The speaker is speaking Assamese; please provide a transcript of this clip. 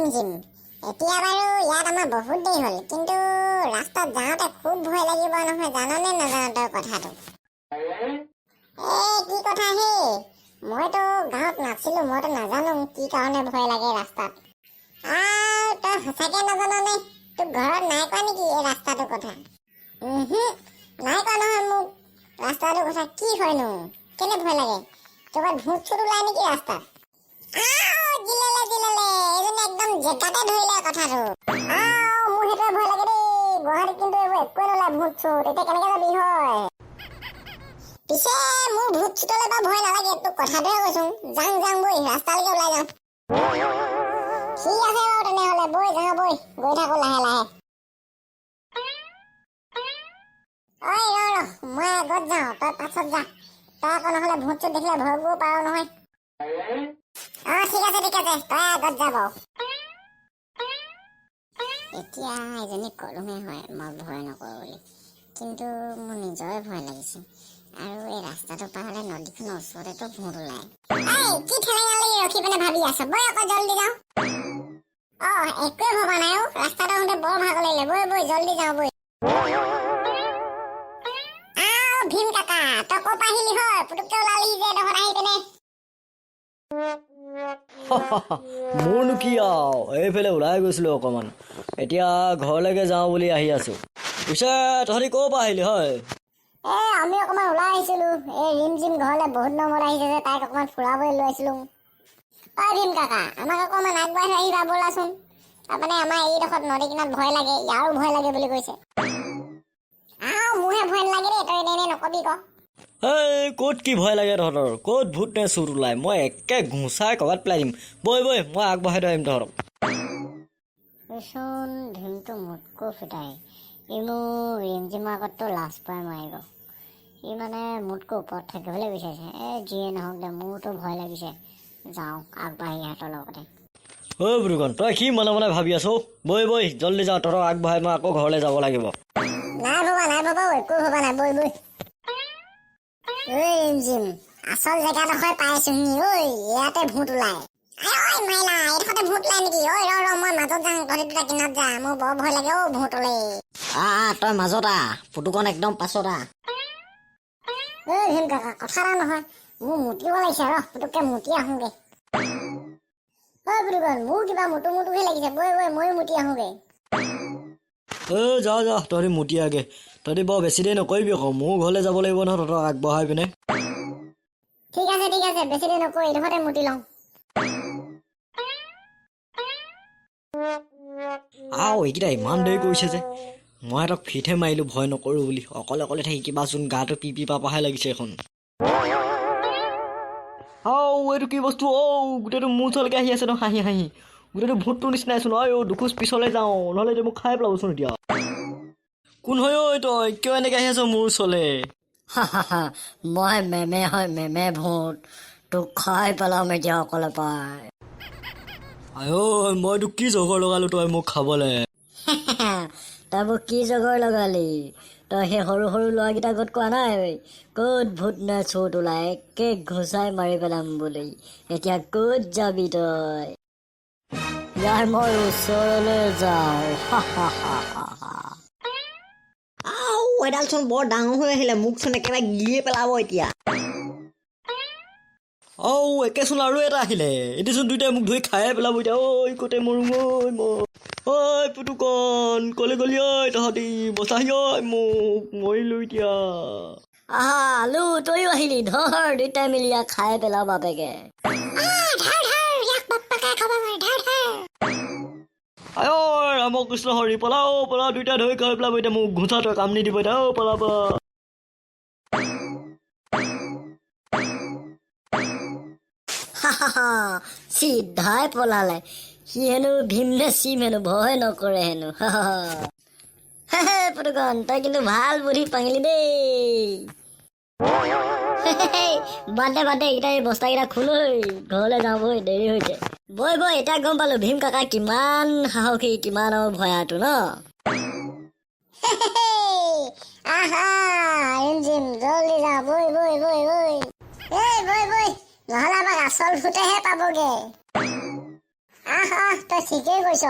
ৰিমঝিম, এতিয়া বাৰু ইয়াত আমাৰ বহুত দেৰি হ'ল, কিন্তু ৰাস্তাত যাওঁতে খুব ভয় লাগিব নহয়, জাননে নাজান তই কথাটো? এ কি কথা হে, মইতো গাঁৱত নাছিলো, মইতো নাজানো কি কাৰণে ভয় লাগে ৰাস্তাত। আৰু তই সঁচাকে নাজাননে? তোক ঘৰত নাই কোৱা নেকি এই ৰাস্তাটোৰ কথা? উহু, নাই কোৱা নহয় মোক ৰাস্তাটোৰ কথা। কি হয়নো, কেলে ভয় লাগে? ক'ৰবাত ভূত চুত ওলাই নেকি ৰাস্তাত? আও জিলেলে জিলেলে, এইজনে একদম জেগাতে ধৰিলে কথাটো। আও মোৰ সেইটোৱে ভয় লাগে দেই। গুৱাহাটীত কিন্তু এইবোৰ একোৱে নোলায় ভূত চুত, এতিয়া কেনেকে যাবি হয়? পিছে মোৰ ভূত চুতলৈ বাৰু ভয় নালাগে, তোক কথাটোহে কৈছো। যাং যাং বৈ, ৰাস্তালৈকে ওলাই যাওঁ। ঠিক আছে বাৰু তেনেহ'লে, বৈ যাওঁ বৈ, গৈ থাকো লাহে লাহে। ঐ ৰ ৰ, মই আগত যাওঁ, তই পাছত যা। তই আকৌ নহ'লে ভূত চুত দেখিলে ভয় কৰিব পাৰ নহয়। অ ঠিক আছে ঠিক আছে, তই আগত যা বাৰু। এতিয়া এজনী কলোহে হয় মই ভয় নকৰোঁ বুলি, কিন্তু মোৰ নিজৰে ভয় লাগিছে। আৰু এই ৰাস্তাটো পাৰ হ'লে নদীখনৰ ওচৰতেতো ভূত ওলায়। এই কি ঠেলেঙা লাগি ৰখি পিনে ভাবি আছ? বৈ আকৌ জল্দি যাওঁ। অ একোৱে ভবা নাই অ, ৰাস্তাটো আহোঁতে বৰ ভাগৰ লাগিলে। বৈ বৈ জল্দি যাওঁ বৈ। আও ভীম কাকা, তই ক'ৰ পৰা আহিলি হয়? পুতুককে ওলালিহি যে এডোখৰত আহি পিনে। মোৰনো কি আৰু, এইফালে ওলাই গৈছিলোঁ অকণমান, এতিয়া ঘৰলৈকে যাওঁ বুলি আহি আছোঁ। পিছে তহঁতি ক'ৰ পৰা আহিলি হয়? এ আমি অকণমান ওলাই আহিছিলো, এই ৰিম জিম ঘৰলৈ বহুত দিনৰ মূৰত আহিছে যে, তাইক অকণমান ফুৰাবলৈ লৈ আহিছিলো। ঐ ভীম কাকা, আমাক অকণমান আগবঢ়াই থৈ আহিবা ব'লাচোন। তাৰমানে আমাৰ এইডোখৰত নদী কিনাৰত ভয় লাগে, ইয়াৰো ভয় লাগে বুলি কৈছে। আও মোৰহে ভয় নালাগে দেই, তই এনেই এনেই নকবি ক। এই ক'ত কি ভয় লাগে তহঁতৰ? ক'ত ভূত নে চুত ওলাই? মই একে ঘোঁচাই ক'ৰবাত পেলাই দিম। বৈ বৈ, মই আগবঢ়াই থৈ আহিম তহঁতক। এইচোন ভীমটো মোতকৈ ফুটাই। ই মোৰ ৰিমজিমৰ আগততো লাজ পাই মাৰিব। ই মানে মোতকৈ ওপৰত থাকিবলৈ বিচাৰিছে। এ যিয়ে নহওক দে, মোৰতো ভয় লাগিছে। যাওঁ আগবাঢ়ি ইহঁতৰ লগতে। ঐ বুৰুকণ, তই কি মনে মনে ভাবি আছ? বৈ বৈ জল্দি যাওঁ, তহঁতক আগবঢ়াই মই আকৌ ঘৰলৈ যাব লাগিব। নাই ভবা, নাই ভবা, একো ভবা নাই, বৈ বৈ। ঐ ৰিমজিম, আচল জেগাডোখৰ পাইছোহি ঐ, ইয়াতে ভূত ওলাই। ঐ মাইলা, এইডোখৰতে ভূত ওলাই নেকি? ঐ ৰ ৰ, মই মাজত যাওঁ, তহঁতি দুটা কিনাৰত যা। মোৰ বৰ ভয় লাগে অ ভূতলৈ। আহ আহ, তই মাজত আহ, পুতুকণ একদম পাছত আহ। ঐ ভীম কাকা, কথা এটা নহয়, মোৰ মুতিব লাগিছে, ৰ পুতুককে মুতি আহোঁগে। ঐ পুতুকণ, মোৰ কিবা মুতু মুতুহে লাগিছে, বৈ বৈ ময়ো মুতি আহোঁগে। ঐ যা যা, তহঁতি মুতি আগে। তহঁতি বৰ বেছি দেৰি নকৰিবি আকৌ, মোৰো ঘৰলৈ যাব লাগিব নহয় তহঁতক আগবঢ়াই পিনে। ঠিক আছে ঠিক আছে, বেছি দেৰি নকৰো, এইডোখৰতে মুতি লওঁ। আও এইকেইটা ইমান দেৰি কৰিছে যে, মই সিহঁতক ফিটহে মাৰিলোঁ ভয় নকৰোঁ বুলি। অকলে অকলে থাকি কিবাচোন গাটো পি পি পাপাহে লাগিছে এখন। আও এইটো কি বস্তু? ঔ গোটেইটো মোৰ ওচৰলৈকে আহি আছে ন, হাঁহি হাঁহি, গোটেইটো ভূতটোৰ নিচিনাইচোন। ঐ অ দুখোজ পিছলৈ যাওঁ, নহ'লে এতিয়া মোক খাই পেলাবচোন এতিয়া। কোন হয় ঐ তই? কিয় এনেকৈ আহি আছ মোৰ ওচৰলৈ? মই মেমে হয়, মেমে ভূত, তোক খাই পেলাম এতিয়া অকলে পাই। আই ঐ, মই তোক কি জগৰ লগালো তই মোক খাবলৈ? তই মোক কি জগৰ লগালি? তই সেই সৰু সৰু ল'ৰাকেইটা আগত কোৱা নাই ক'ত ভূত নে চুত ওলাই, একে ঘোঁচাই মাৰি পেলাম বুলি। এতিয়া ক'ত যাবি তই? ইয়াৰ মই ওচৰলৈ যাওঁ। আও এডালচোন বৰ ডাঙৰ হৈ আহিলে, মোকচোন একেবাৰে গিলিয়ে পেলাব এতিয়া। ঔ একেচোন আৰু এটা আহিলে, এতিয়াচোন দুইটাই মোক ধৰি খায়ে পেলাব এতিয়া। ঐ ক'তে মৰো ঐ মই? ঐ পুতুকণ, ক'লে গ'লি ঐ তহঁতি? বচাহি ঐ মোক, মৰিলো এতিয়া। আহা আলু, তয়ো আহিলি, ধৰ দুইটাই মিলি ইয়াক খাই পেলাও বাপেকে। ধৰ ধৰ, ইয়াক বাপ্পাকে খাব নোৱাৰে, ধৰ ধৰ। আই ঐ ৰামকৃষ্ণ হৰি, পলাও পলাও, দুইটা ধৰি খাই পেলাব এতিয়া মোক, ঘোঁচা তই কাম নিদিব এতিয়া। ঐ পলা পলা। চিধাই পলালে সি, হেনো ভীম নে চিম হেনো ভয় নকৰে হেনো। পুতুকণ, তই কিন্তু ভাল বুদ্ধি পাঙিলি দেই। বাদ দে বাদ দে, এইকেইটা এই বস্তাকেইটা খোলৈ, ঘৰলৈ যাওঁ বৈ, দেৰি হৈছে। বৈ বৈ, এতিয়া গম পালো ভীম কাকা কিমান সাহসী, কিমান আৰু ভয়াটো ন। আহা ৰিমঝিম, জল্দি যাওঁ, বৈ বৈ বৈ বৈ, এই বৈ বৈ, নহ'লে আমাক আচল ভূতেহে পাবগে। আহ আহ, তই ঠিকেই কৈছ।